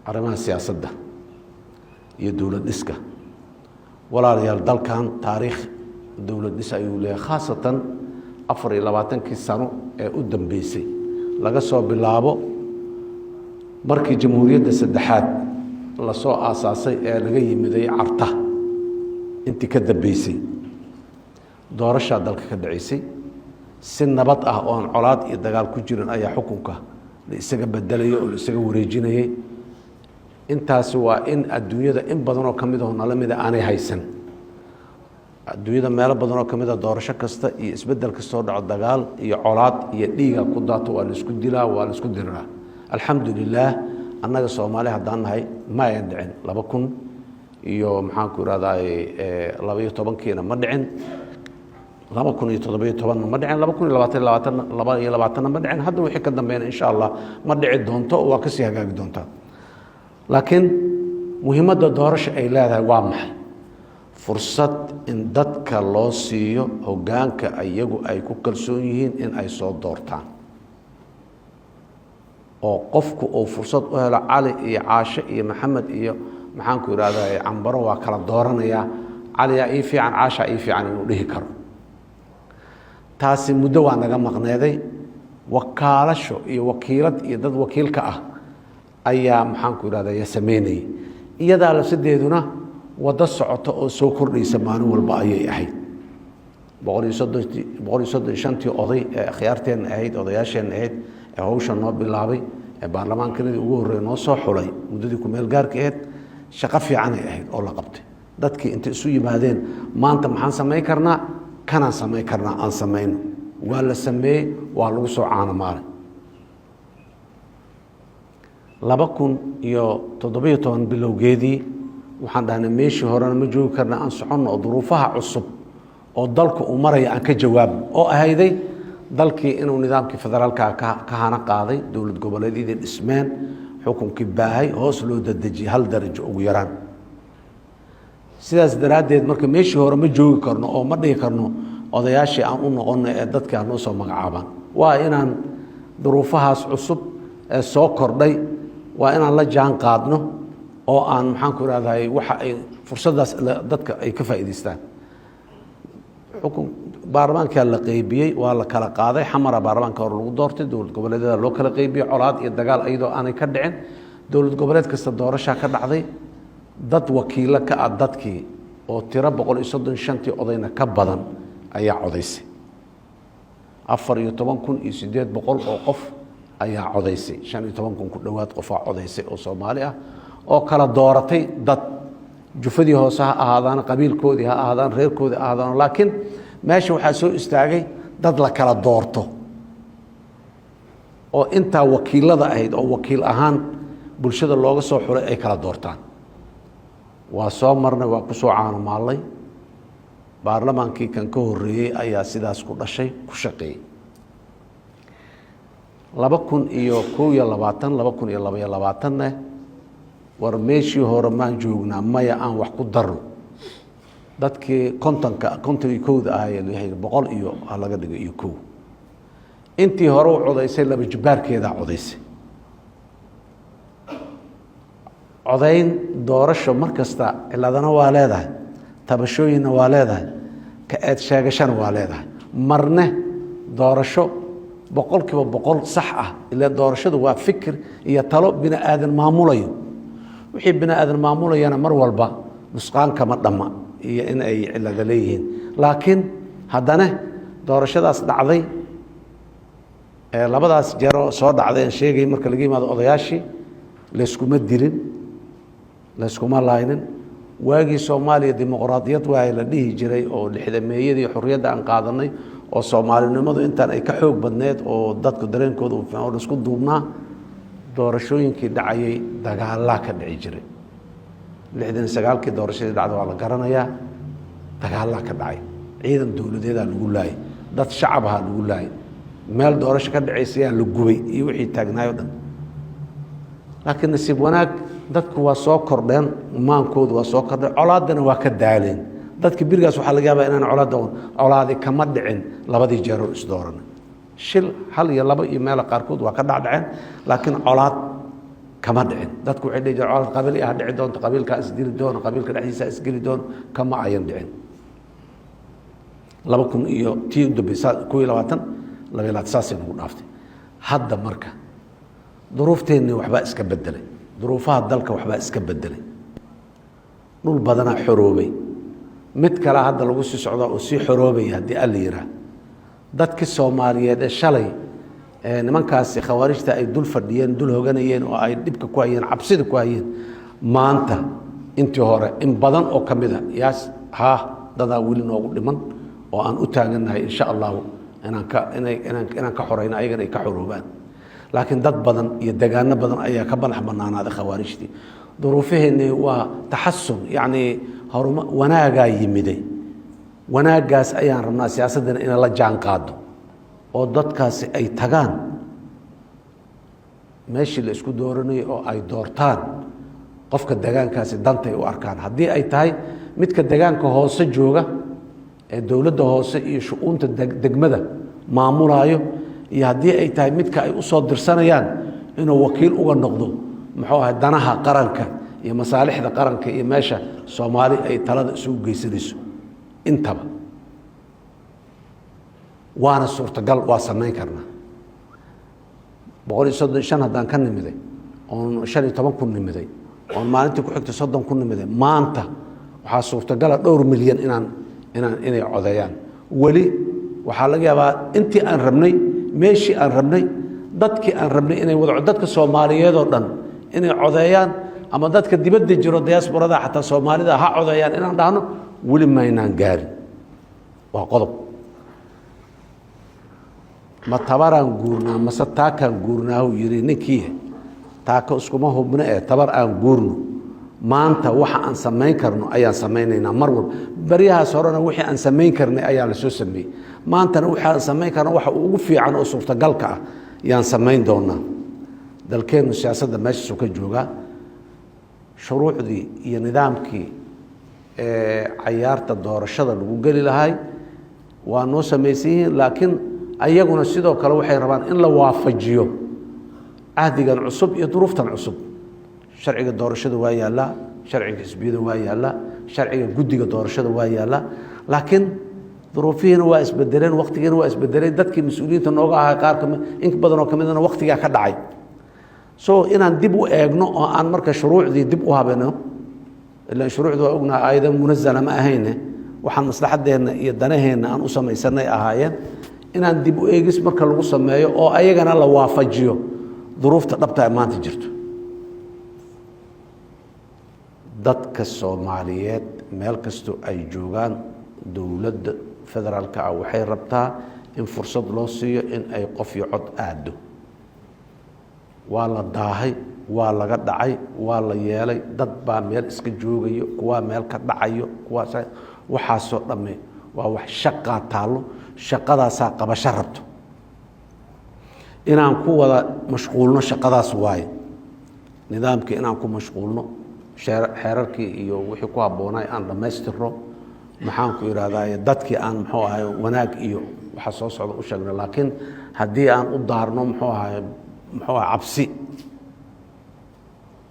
Arrimaha siyaasadda iyo dowlad dhiska, walaalayaal, dalkan taariikh dowlad dhis ayuu leeyahay, khaasatan 24-kii sano ee u dambeysay, laga soo bilaabo markii Jamhuuriyadda saddexaad lasoo aasaasay ee laga yimiday Carta. Intii ka dambeysay doorashaa dalka ka dhaceysay si nabad ah oo aan colaad iyo dagaal ku jirin ayaa xukunka la isaga bedelayay oo la isaga wareejinayay. Intaasi waa in adduunyada in badan oo ka mid aho nala mida aanay haysan. Adduunyada meelo badan oo ka mid a doorasho kasta iyo isbeddel kastoo dhaco, dagaal iyo colaad iyo dhiiga ku daato, waa la isku dilaa, waa la isku diriraa. Alxamdu lilaah, annaga Soomaali haddaan nahay ma ayan dhicin. Laba kun iyo, maxaanku irahdaay, 12-kiina ma dhicin, 2017-na ma dhicin, 2020, 22-na ma dhicin. Hadda wixii ka dambeeyna, insha Allah, ma dhici doonto, waa kasii hagaagi doontaa. Laakiin muhiimadda doorasha ay leedahay waa maxay? Fursad in dadka loo siiyo hoggaanka iyagu ay ku kalsoon yihiin in ay soo doortaan, oo qofku uu fursad u helo. Cali iyo Caashe iyo Maxamed iyo, maxaanku ihahdaa, Cambaro waa kala dooranayaa. Caliyaa ii fiican, Caashaa ii fiican inuu dhihi karo. Taasi muddo waa naga maqneeday. Wakaalasho iyo wakiilad iyo dad wakiilka ah ayaa, maxaanku ihahda, ya sameynayay. Iyadaa lafsadeeduna waddo socoto oo soo kordhaysa maalin walba ayay ahayd. 130, 135-tii oday ee akhyaarteenna ahayd, odayaasheenna ahayd, ee hawsha noo bilaabay, ee baarlamaankanadii ugu horreeya noo soo xulay muddadii kumeel gaarka ahayd, shaqo fiicanay ahayd oo la qabtay. Dadkii intay isu yimaadeen, maanta maxaan samayn karnaa, kanaan samayn karnaa, aan samayno, waa la sameeyey, waa lagu soo caano maalay. 2017 bilowgeedii waxaan dhahnay, meeshii horena ma joogi karna, aan soconno oo duruufaha cusub oo dalku uu maraya aan ka jawaabno, oo ahayday dalkii inuu nidaamkii federaalka ka hana qaaday, dowlad goboleedyadii dhismeen, xukunkii baahay, hoos loo dadejiyey hal darajo ugu yaraan. Sidaas daraaddeed marka meeshii hore ma joogi karno oo ma dhihi karno odayaashii aan u noqono ee dadka noo soo magacaabaan. Waa inaan duruufahaas cusub ee soo kordhay, waa inaan la jaan qaadno oo aan, maxaan ku ihahdahay, waxa ay fursaddaas dadka ay ka faa'iidaystaan. Xukun baarlamaankaa la qeybiyey, waa la kala qaaday. Xamara baarlamaanka hore lagu doortay, dowlad goboleedyada loo kala qeybiyey, colaad iyo dagaal iyadoo aanay ka dhicin. Dowlad goboleed kasta doorashaa ka dhacday. Dad wakiilo ka ah dadkii oo tiro 135-tii odayna ka badan ayaa codaysay. 14,800 oo qof ayaa codaysay, 15,000 ku dhowaad qofaa codaysay oo Soomaali ah, oo kala dooratay dad jufadii hoose ha ahaadaan, qabiilkoodii ha ahaadaan, reerkoodii ha ahaadaan, laakiin meesha waxaa soo istaagay dad la kala doorto oo intaa wakiilada ahayd oo wakiil ahaan bulshada looga soo xulay ay kala doortaan. Waa soo marnay, waa ku soo caano maallay. Baarlamaankii kan ka horreeyey ayaa sidaas ku dhashay, ku shaqeeyey. 2021, 2022-na, war meeshii hore maan joognaa? Maya, aan wax ku darno. Dadkii 50-ka, 51-da ahay, boqol iyo ha laga dhigo iyo kow. Intii hore u codaysay laba jibbaarkeedaa codaysay. Codayn doorasho mar kasta ciladana waa leedahay, tabashooyinna waa leedahay, ka eed sheegashana waa leedahay. Marne doorasho 100% sax ah, ila doorashadu waa fikir iyo talo bini aadan maamulayo. Wixii bini aadan maamulayana mar walba nusqaan kama dhamma iyo in ay cilada leeyihiin. Laakiin haddana doorashadaas dhacday ee labadaas jeeroo soo dhacday aan sheegay, marka laga yimaado odayaashii, layskuma dilin, layskuma laynin. Waagii Soomaaliya dimuqraadiyad waay la dhihi jiray oo lixdameeyadii xorriyadda aan qaadanay oo soomaalinimadu intaan ay ka xoog badneed oo dadku dareenkooda oo laisku duubnaa, doorashooyinkii dhacayay dagaalaa ka dhici jiray. 69-kii doorashadii dhacda waa la garanayaa, dagaalaa ka dhacay, ciidan dowladeedaa lagu laayay, dad shacabahaa lagu laayay, meel doorasho ka dhacaysayaa la gubay iyo wixii taagnaay o dhan. Laakiin nasiib wanaag, dadku waa soo kordheen, maankoodu waa soo kordheen, colaaddana waa ka daaleen. Dadka birigaas waxaa laga yaabaa inaan colaadda, colaadi kama dhicin labadii jeeroo isdooranay. Shil hal iyo laba iyo meela qaarkood waa ka dhacdhaceen, laakiin colaad Kama dhicin. Dadku waxay dhihi jireen colaad qabiil ah dhici doonto, qabiilkaa isdili doono, qabiilka dhexdiisa isgeli doono. Kama ayan dhicin. Laba kun iyo tii u dambeysa, 21, 22, saasay nagu dhaaftay. Hadda marka duruufteenni waxbaa iska bedelay, duruufaha dalka waxbaa iska bedelay, dhul badanaa xoroobay, mid kale hadda lagu sii socdaa oo sii xoroobaya haddii Alla yihaah. Dadkii Soomaaliyeed ee shalay nimankaasi Khawaarijta ay dul fadhiyeen, dul hoganayeen oo ay dhibka ku hayeen, cabsida ku hayeen, maanta intii hore in badan oo ka mida yaas haa dadaa weli noogu dhiman oo aan u taagannahay, insha Allahu, inaan ka inay inaan inaan ka xoreyno, ayagana ay ka xoroobaan. Laakiin dad badan iyo degaano badan ayaa ka madax banaanaaday Khawaarijtii. Duruufaheenni waa taxasun, yacni horuma wanaagaa yimiday. Wanaaggaas ayaan rabnaa siyaasaddana inay la jaan qaado oo dadkaasi ay tagaan meeshii la isku dooranayo oo ay doortaan qofka degaankaasi dantay u arkaan, haddii ay tahay midka degaanka hoose jooga ee dowladda hoose iyo shu-uunta degmada maamulaayo, iyo haddii ay tahay midka ay usoo dirsanayaan inuu wakiil uga noqdo, muxuu ahay, danaha qaranka iyo masaalixda qaranka iyo meesha Soomaali ay talada isugu geysanayso. Intaba waana suurtagal, waa samayn karnaa. 135 haddaan ka nimiday oon 15 ku nimiday oon maalintii ku xigta 30 ku nimiday, maanta waxaa suurtagala dhowr milyan inaan inaan inay codeeyaan. Weli waxaa laga yaabaa intii aan rabnay, meeshii aan rabnay, dadkii aan rabnay inay wada, dadka Soomaaliyeed oo dhan inay codeeyaan ama dadka dibadda jiro, diasporada xataa Soomaalida ha codeeyaan inaan dhahno, weli maynaan gaarin. Waa qodob. Ma tabaraan guurnaa mase taakaan guurnaahu yidhi ninkii? Taaka iskuma hubno ee tabar aan guurno. Maanta waxa aan samayn karno ayaan samaynaynaa mar walba. Baryahaas horena wixii aan samayn karnay ayaa lasoo sameeyey. Maantana wixii aan samayn karno, waxa ugu fiican oo suurtagalka ah, yaan samayn doonaa. Dalkeennu siyaasadda meeshaasuu ka joogaa. Shuruucdii iyo nidaamkii cayaarta doorashada lagu geli lahay waa noo samaysan yihiin, laakiin ayaguna sidoo kale waxay rabaan in la waafajiyo cahdigan cusub iyo duruuftan cusub. Sharciga doorashada waa yaallaa, sharciga xisbiyada waa yaallaa, sharciga guddiga doorashada waa yaallaa, laakiin duruufihiina waa isbedeleen, waktigiina waa isbedeleen, dadkii mas-uuliyiinta nooga ahaa qaar kami, in badan oo kamidana waktigaa ka dhacay. So inaan dib u eegno oo aan marka shuruucdii dib u habeno, ilaan shuruucdu waa ognaha aayada munazala ma ahayne, waxaan maslaxadeenna iyo danaheenna aan u samaysanay ahaayeen, inaan dib u eegis marka lagu sameeyo oo ayagana la waafajiyo duruufta dhabta ee maanta jirto. Dadka Soomaaliyeed meel kastoo ay joogaan, dowladda federaalka ah waxay rabtaa in fursad loo siiyo in ay qof iyo cod aado. Waa la daahay, waa laga dhacay, waa la yeelay. Dad baa meel iska joogayo, kuwaa meel ka dhacayo, kuwaas waxaasoo dhamme waa wax shaqaa taallo. Shaqadaasaa qabasho rabto inaan ku wada mashquulno. Shaqadaas waaye nidaamkii inaan ku mashquulno, xeerarkii iyo wixii ku habboonay aan dhammaystirno, maxaan ku ihahdaa, dadkii aan, muxuu ahay, wanaag iyo waxa soo socda u sheegno. Laakiin haddii aan u daarno, muxuu ahay, cabsi,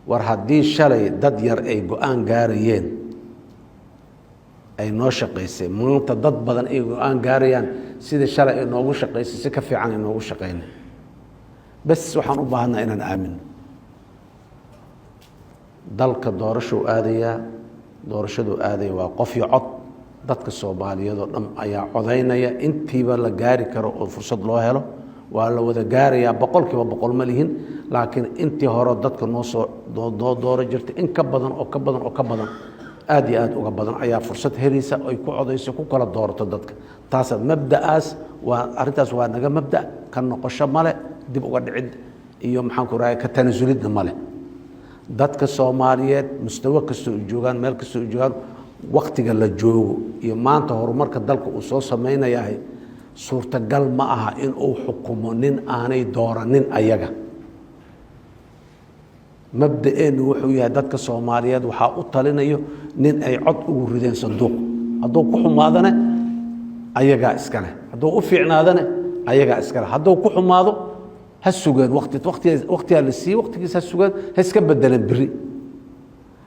war haddii shalay dad yar ay go-aan gaarayeen ay noo shaqaysay, maanta dad badan ay go-aan gaarayaan, sidii shalay ay noogu shaqaysay si ka fiican ay noogu shaqaynay. Bes waxaan u baahanaa inaan aamino. Dalka doorashuu aadayaa, doorashaduu aadaya waa qof iyo cod. Dadka Soomaaliyeed oo dhan ayaa codaynaya intiiba la gaari karo oo fursad loo helo. Waa la wada gaarayaa, 100% ma lihin, laakiin intii hore dadka noo soo noo dooro jirtay in ka badan oo ka badan oo ka badan, aad iyo aad uga badan ayaa fursad helaysa ay ku codayso, ku kala doorato dadka. Taasa mabda'aas waa arrintaas, waa naga mabda', ka noqosho male, dib uga dhicid iyo, maxaan ku rahay, ka tanasulidna male. Dadka Soomaaliyeed mustawo kastoo u joogaan, meel kastoo u joogaan, waktiga la joogo iyo maanta horumarka dalka uu soo samaynayahay, suurtagal ma aha in uu xukumo nin aanay dooranin ayaga. Mabda'eennu wuxuu yahay dadka Soomaaliyeed waxaa u talinayo nin ay cod ugu rideen sanduuq. Hadduu ku xumaadane ayagaa iska leh, hadduu u fiicnaadane ayagaa iska leh, hadduu ku xumaado Ha sugeen wati wati waktigaa la siiyey, waqtigiis ha sugeen, ha iska bedeleen. Berri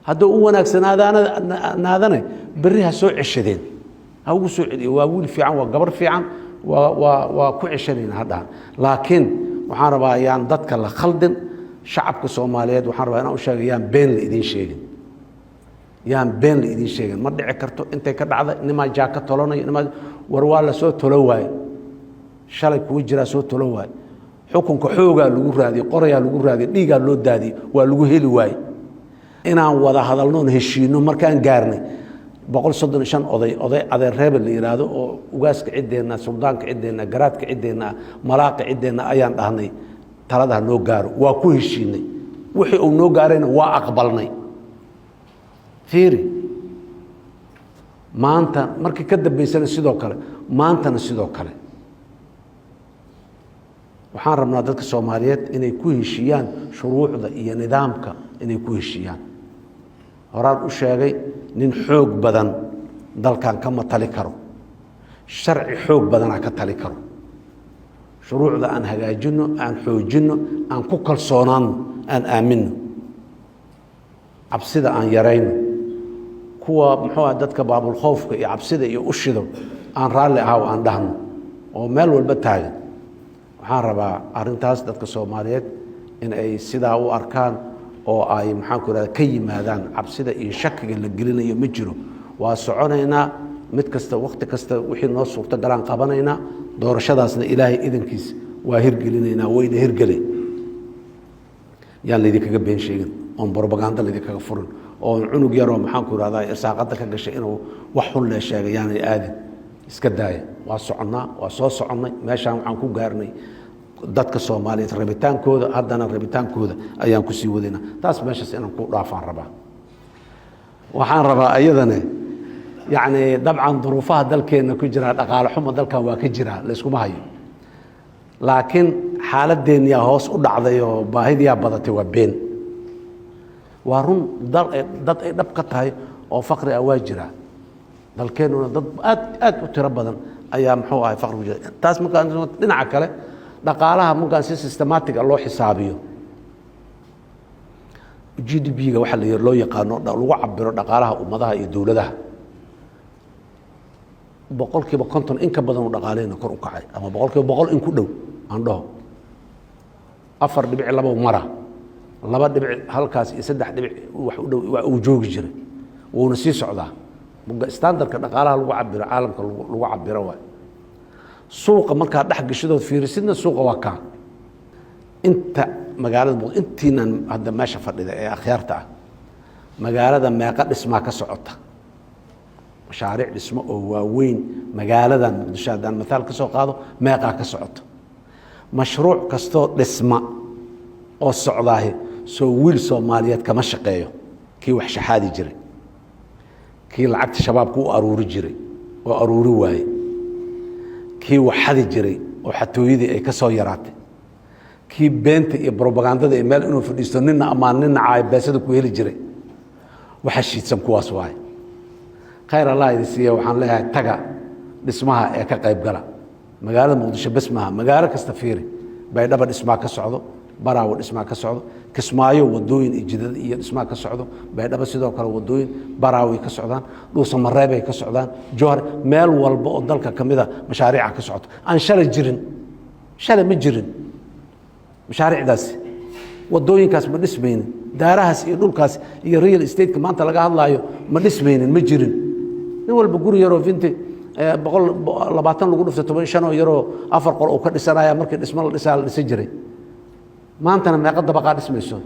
hadduu u wanaagsanaadaanaadane, berri ha soo ceshadeen, ha ugu soo celiyo. Waa wiil fiican, waa gabar fiican, waa ku ceshanayna ha dhahan. Laakiin waxaan rabaa, yaan dadka la khaldin. Shacabka Soomaaliyeed waxaan rabaa inaan u sheega, yaan been la idiin sheegin, yaan been la idiin sheegin. Ma dhici karto. Intay ka dhacday nimaa jaaka tolanayo, nimaa war waa la soo tolo waaye. Shalay kuwa jiraa soo tolo waaye. Xukunka xoogaa lagu raadiyey, qorayaa lagu raadiyey, dhiigaa loo daadiyey, waa lagu heli waaye. Inaan wada hadalnoon heshiino markaan gaarnay, 135 oday, oday adeer reebel la yidhaahdo oo ugaaska ciddeenna, suldaanka ciddeenna, garaadka ciddeenna, malaaqa ciddeenna ayaan dhahnay, talada ha noo gaaro. Waa ku heshiinay. Wixii uu noo gaarayna waa aqbalnay. Fiiri, maanta markii ka dambaysana sidoo kale, maantana sidoo kale. Waxaan rabnaa dadka Soomaaliyeed inay ku heshiiyaan shuruucda iyo nidaamka, inay ku heshiiyaan. Horaan u sheegay, nin xoog badan dalkan kama tali karo, sharci xoog badanaa ka tali karo. Shuruucda aan hagaajino, aan xoojinno, aan ku kalsoonaanno, aan aaminno, cabsida aan yarayno. Kuwa muxuu ah dadka baabulkhoofka iyo cabsida iyo ushido, aan raalli ahaw aan dhahno oo meel walba taagan. Waxaan rabaa arrintaas dadka Soomaaliyeed in ay sidaa u arkaan oo ay, maxaan ku irahda, ka yimaadaan cabsida iyo shakiga la gelinayo. Ma jiro, waa soconaynaa. Mid kasta, wakti kasta, wixii noo suurto galaan qabanaynaa. Doorashadaasna Ilaahay idankiis waa hirgelinaynaa, wayna hirgelay. Yaan laydinkaga been sheegin oon brobaganda laydinkaga furin, oon cunug yaroo, maxaan ku irahdaa, irsaaqadda ka gashay inuu wax xun lee sheegay yaanay aadin. Iska daaya. Waa soconnaa, waa soo soconnay. Meeshaan waxaan ku gaarnay dadka Soomaaliyeed rabitaankooda, haddana rabitaankooda ayaan kusii wadaynaa. Taas meeshaas inaan ku dhaafaan rabaa. Waxaan rabaa iyadane, yacni, dabcan duruufaha dalkeenna ku jiraa, dhaqaale xumo dalkan waa ka jiraa, layskuma hayo. Laakiin xaaladeenniyaa hoos u dhacday oo baahidiyaa badatay waa been. Waa run, dad ay dhab ka tahay oo faqri ah waa jiraa. Dalkeennuna dad aad aad u tiro badan ayaa, muxuu ahay, faqri ku jira. Taas markaa dhinaca kale, dhaqaalaha markaan si systematic ah loo xisaabiyo, GDP-ga waxaa la loo yaqaano, lagu cabiro dhaqaalaha ummadaha iyo dowladaha, 50% in ka badan uu dhaqaalehena kor u kacay, ama 100% in ku dhow aan dhaho. 4.2 mara, 2 dhibic halkaas iyo 3 dhibic wax u dhow waa uu joogi jiray, wuuna sii socdaa. Standardka dhaqaalaha lagu cabiro caalamka lagu cabiro waay. Suuqa markaa dhex gashadood fiirisidna, suuqa waa kaa. Inta magaalada, intiinan hadda meesha fadhida ee akhyaarta ah, magaalada meeqa dhismaa ka socota? Mashaariic dhismo oo waaweyn magaaladan Muqdisho haddaan mathaal ka soo qaado, meeqaa ka socota? Mashruuc kastoo dhisma oo socdaahi soo wiil Soomaaliyeed kama shaqeeyo? Kii wax shaxaadi jiray, kii lacagta shabaabka u aruuri jiray oo aruuri waaye, kii wax xadi jiray oo xatooyadii ay ka soo yaraatay, kii beenta iyo brobagandada iyo meel inuu fadhiisto nina ammaan nina caayo beesada ku heli jiray, waxa shiidsan kuwaas waaye. Khayr Allah idin siiya. Waxaan leeyahay, taga dhismaha ee ka qayb gala. Magaalada Muqdisho bes maaha, magaalo kasta fiiri. Baydhaba dhismaa ka socdo, Baraawo dhismaa ka socdo, Kismaayo wadooyin iyo jidad iyo dhismaa ka socdo, Baydhabo sidoo kale wadooyin, Baraaway ka socdaan, Dhuusamareebay ka socdaan, Jowhar, meel walba oo dalka ka mida mashaariica ka socoto aan shalay jirin. Shalay ma jirin mashaariicdaasi, wadooyinkaas ma dhismaynin, daarahaas iyo dhulkaas iyo real estateka maanta laga hadlaayo ma dhismaynin, ma jirin. Nin walba guri yaroo vinti 120 lagu dhufto 15 oo yaroo afar qol uu ka dhisanaya markii dhismo la dhisaa la dhisan jiray. Maantana meeqa dabaqaa dhismayso?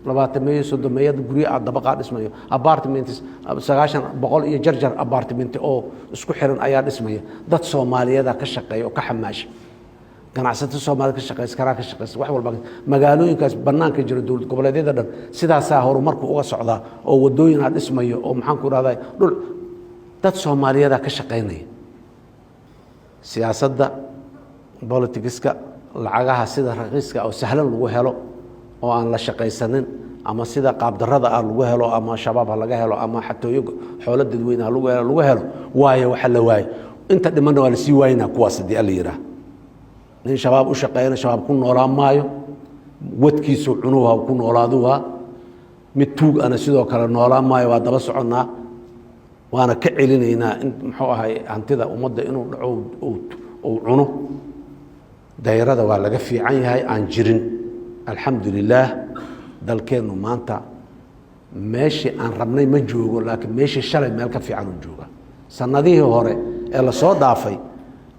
20meeyo, 30meeyo guryo ah dabaqaa dhismayo, apartments 90, 100 iyo jarjar apartment oo isku xiran ayaa dhismaya. Dad Soomaaliyeeda ka shaqeeya oo ka xamaasha, ganacsato Soomaaliyed ka shaqeysa karaa ka shaqeysa wax walba. Magaalooyinkaas bannaanka jira, dowlad goboleedyada dhan, sidaasaa horumarku uga socdaa oo wadooyinaa dhismayo oo, maxaan ku rahdaa, dhul dad Soomaaliyeeda ka shaqeynaya. Siyaasadda, politicska, lacagaha sida raqiiska oo sahlan lagu helo oo aan la shaqaysanin, ama sida qaabdarada ah lagu helo, ama shabaab ha laga helo, ama xatooyo xoolo dadweyne ha lagu helo waayo. Waxa la waayo inta dhimanna waa lasii waayna kuwaas haddii Alla yidhaah. Nin Shabaab u shaqeeyana Shabaab ku noolaan maayo, wadkiisu cunuha ku noolaaduha. Mid tuug ana sidoo kale noolaan maayo. Waa daba soconnaa, waana ka celinaynaa in muxuu ahay hantida ummadda inuu dhaco uu cuno. Dayrada waa laga fiican yahay aan jirin. Alxamdu lilaah, dalkeennu maanta meeshii aan rabnay ma joogo, laakiin meeshii shalay meel ka fiican uu jooga. Sanadihii hore ee lasoo dhaafay,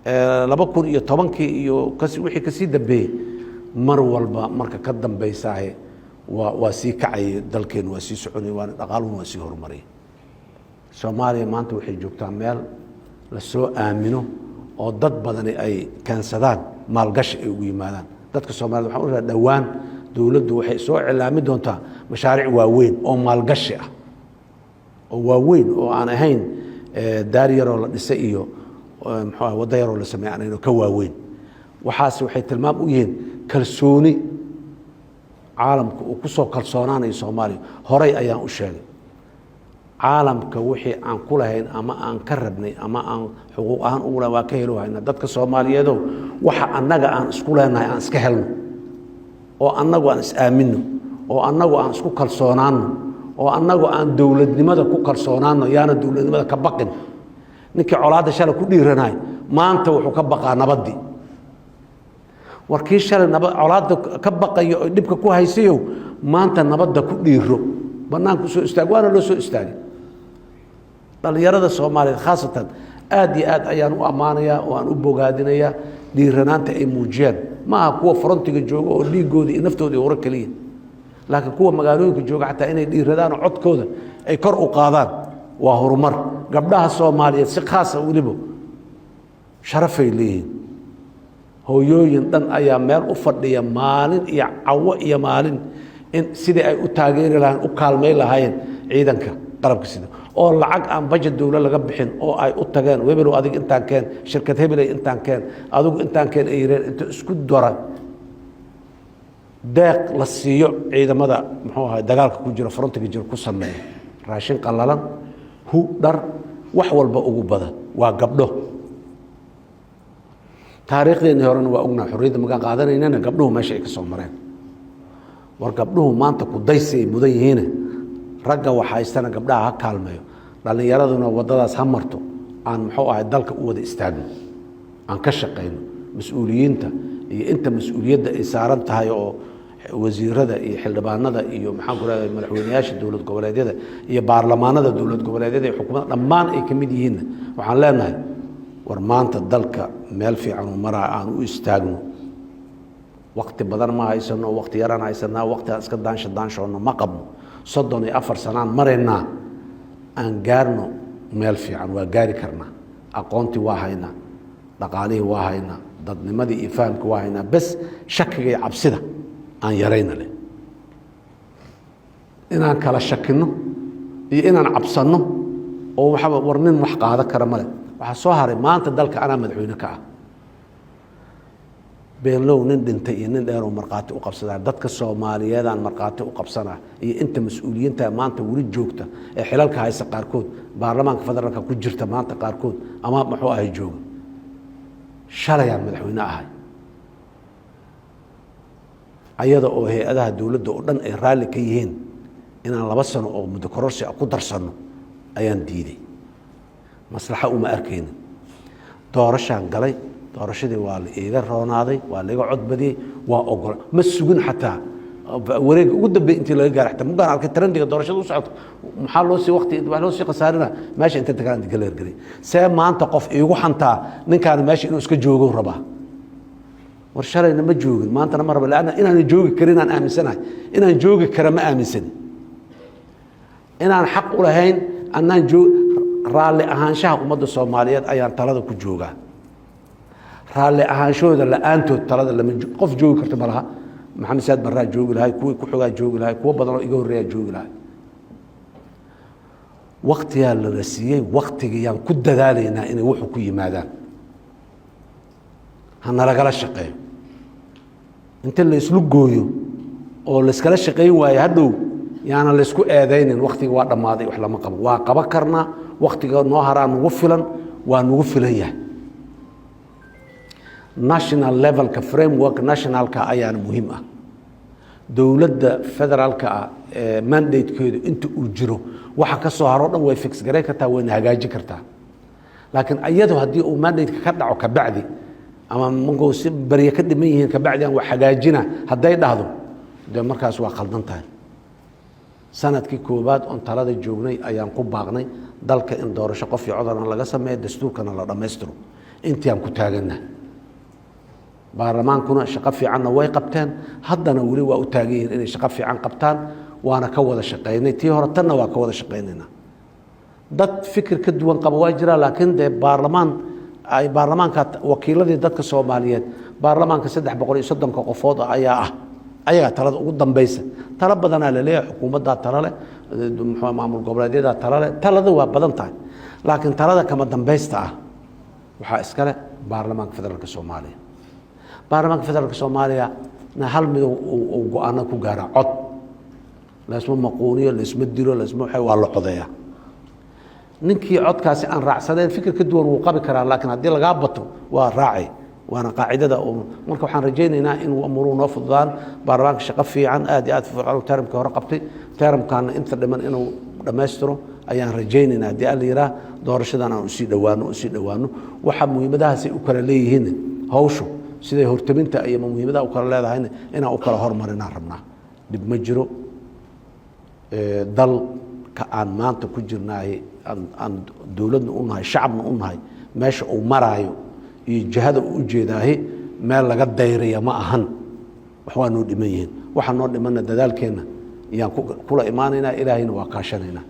2010-kii iyo wixii kasii dambeeyey, mar walba marka ka dambaysaahe waa sii kacayay dalkeenu, waa sii soconay, waana dhaqaaluhuna waa sii horumarayay. Soomaaliya maanta waxay joogtaa meel lasoo aamino oo dad badani ay keensadaan maalgashi ay ugu yimaadaan dadka Soomaaliyed. Waxaan u rahaa dhowaan dowladdu waxay soo cilaami doontaa mashaariic waaweyn oo maalgashi ah, oo waaweyn, oo aan ahayn daar yaroo la dhisay iyo muxuu ah waddo yaroo la sameey aan ahayn, oo ka waaweyn. Waxaas waxay tilmaam u yihiin kalsooni caalamka uu ku soo kalsoonaanayo Soomaaliya. Horay ayaan u sheegay, caalamka wixii aan ku lahayn ama aan ka rabnay ama aan xuquuq ahaan ugu lahayn waa ka helo hayna. Dadka Soomaaliyeedow, waxa annaga aan isku leenahay aan iska helno, oo annagu aan is-aaminno, oo annagu aan isku kalsoonaanno, oo annagu aan dowladnimada ku kalsoonaanno. Yaana dowladnimada ka baqin. Ninkii colaadda shalay ku dhiiranaay maanta wuxuu ka baqaa nabaddii. War kii shalay naba colaadda ka baqayo oo dhibka ku haysayow, maanta nabadda ku dhiiro, bannaanku soo istaag. Waana loo soo istaagay. Dhalinyarada Soomaaliyeed khaasatan aad iyo aad ayaan u ammaanayaa oo aan u bogaadinayaa dhiiranaanta ay muujiyeen. Ma aha kuwa frontiga jooga oo dhiigoodii iyo naftoodii hore keliya, laakiin kuwa magaalooyinka jooga xataa inay dhiiradaan oo codkooda ay kor u qaadaan waa horumar. Gabdhaha Soomaaliyeed si khaasa weliba sharafay leeyihiin. Hooyooyin dhan ayaa meel u fadhiya maalin iyo cawo iyo maalin in sidii ay u taageeri lahayen, u kaalmay lahaayeen ciidanka qalabka sida, oo lacag aan bajet dowlo laga bixin oo ay u tageen: "Webelow, adig intaan keen, shirkad hebeley intaan keen, adigu intaan keen," ay yireen. Inta isku dara deeq la siiyo ciidamada muxuu ahay dagaalka ku jira, frontiga jira, ku sameeya raashin qalalan, hu, dhar, wax walba ugu badan waa gabdho. Taariikhdeenii horena waa ognaa, xorriyadda magaan qaadanaynana gabdhuhu meesha ay ka soo mareen. War gabdhuhu maanta kudaysi ay mudan yihiine, ragga wax haystana gabdhaha ha kaalmeeyo, dhallinyaraduna waddadaas ha marto. Aan muxuu ahay dalka u wada istaagno, aan ka shaqayno. Mas-uuliyiinta iyo inta mas-uuliyadda ay saaran tahay oo wasiirada iyo xildhibaanada iyo maxaan ku rahda madaxweyneyaasha dowlad goboleedyada iyo baarlamaanada dowlad goboleedyada iyo xukuumadda dhammaan ay ka mid yihiinna, waxaan leenahay: war maanta dalka meel fiican uu maraa, aan u istaagno. Wakti badan ma haysano, wakti yaraan haysanaa. Wakti aan iska daansha daanshoonno ma qabno. 34 sanaan maraynaa. Aan gaarno meel fiican, waa gaari karnaa. Aqoontii waa haynaa, dhaqaalihii waa haynaa, dadnimadii iyo fahamkii waa haynaa. Bes shakiga iyo cabsida aan yarayna leh. Inaan kala shakinno iyo inaan cabsanno oo waxaba war nin wax qaado kara male. Waxaa soo haray, maanta dalka anaa madaxweyne ka ah. Beenlow nin dhintay iyo nin dheeroo markhaati u qabsadaa. Dadka Soomaaliyeedaan markhaati u qabsanaa iyo inta mas-uuliyiinta maanta weli joogta ee xilalka haysta, qaarkood baarlamaanka federaalka ku jirta maanta, qaarkood ama muxuu ahay jooga. Shalayaan madaxweyne ahay, ayada oo hay-adaha dowladda oo dhan ay raalli ka yihiin inaan 2 sano oo muddo kororsi ah ku darsanno ayaan diiday. Maslaxa uma arkaynin. Doorashaan galay, doorashadii waa la iiga roonaaday, waa laiga codbadiyey, waa ogola. Ma sugin xataa wareega ugu dambey intii laga gaara. Xataa mugaan arkay trendiga doorashada u socoto, maxaa loo sii waqti waa loo sii khasaarina? Meesha inta tagaan declare garey. See maanta qof iigu xantaa ninkaani meesha inuu iska joogo rabaa? War shalayna ma joogin, maantana ma raba. Lanna inaanan joogi karin aan aaminsanahay. Inaan joogi kara ma aaminsani. Inaan xaq u lahayn anaan joo raalli ahaanshaha ummadda Soomaaliyeed ayaan talada ku joogaa. Raalli ahaanshahooda la-aantood talada lama qof joogi karta ma laha. Maxamed Saad Barraa joogi lahay, kuwii ku xogaa joogi lahay, kuwo badan oo iga horreeyaa joogi lahay. Waktigaa lala siiyey, waktigiyaan ku dadaalaynaa inay wuxuu ku yimaadaan. Ha nalagala shaqeeyo. Inta la islu gooyo oo layskala shaqayn waayo, hadhow yaana laysku eedaynin waktiga waa dhammaaday, wax lama qabo. Waa qaban karnaa. Waktiga noo haraa nagu filan, waa nagu filan yahay. National levelka, framework nationalka ayaana muhiim ah. Dowladda federaalka ah ee mandatekeedu inta uu jiro, waxa ka soo haro dhan way fix garayn kartaa, wayna hagaajin kartaa. Laakiin iyadu haddii uu mandate-ka ka dhaco kabacdi, ama markuu si barye ka dhiman yihiin kabacdi aan wax hagaajina hadday dhahdo, dee markaas waa khaldan tahay. Sanadkii koowaad oon talada joognay ayaan ku baaqnay dalka in doorasho qof iyo codana laga sameeyo, dastuurkana la dhammaystiro. Intii aan ku taagannahay, baarlamaankuna shaqo fiicanna way qabteen, haddana weli waa u taagan yihiin inay shaqo fiican qabtaan. Waana ka wada shaqaynay tii hore, tanna waa ka wada shaqaynaynaa. Dad fikir ka duwan qaba waa jiraa, laakiin dee baarlamaan ay baarlamaanka wakiiladii dadka Soomaaliyeed, baarlamaanka 330-ka qofood ayaa ah, ayagaa talada ugu dambaysa. Talo badanaa laleeyahay, xukuumaddaa talo leh, muxuu maamul goboleedyadaa talo leh, talada waa badan tahay, laakiin talada kama dambaysta ah waxaa iskale baarlamaanka federaalka Soomaaliya. Baarlamaanka federaalka Soomaaliya na hal mid uu go-aano ku gaaraa: cod. Laysma maquuniyo, laysma dilo, laysma waa la codeeyaa. Ninkii codkaasi aan raacsaneyn fikir ka duwan wuu qabi karaa, laakiin haddii lagaa bato waa raacay, waana qaacidada. Marka waxaan rajaynaynaa in umuruhu noo fududaan. Baarlamaanka shaqo fiican, aad iyo aad fiican, termkii hore qabtay, termkaana inta dhiman inuu dhammaystiro ayaan rajaynaynaa, haddii Alla yiraa. Doorashadan aan usii dhowaano waxa muhiimadahaasay u kala leeyihiin, hawshu siday hortaminta iyo muhiimadaha u kala leedahayna inaan u kala hormarinaan rabnaa. Dhib ma jiro. Dalka aan maanta ku jirnaay, aan dowladna u nahay, shacabna u nahay, meesha uu maraayo iyo jihada uu ujeedaahi meel laga dayraya ma ahan. Wax waa noo dhiman yihiin, waxaa noo dhimanna dadaalkeenna ayaan kula imaanaynaa, Ilaahayna waa kaashanaynaa.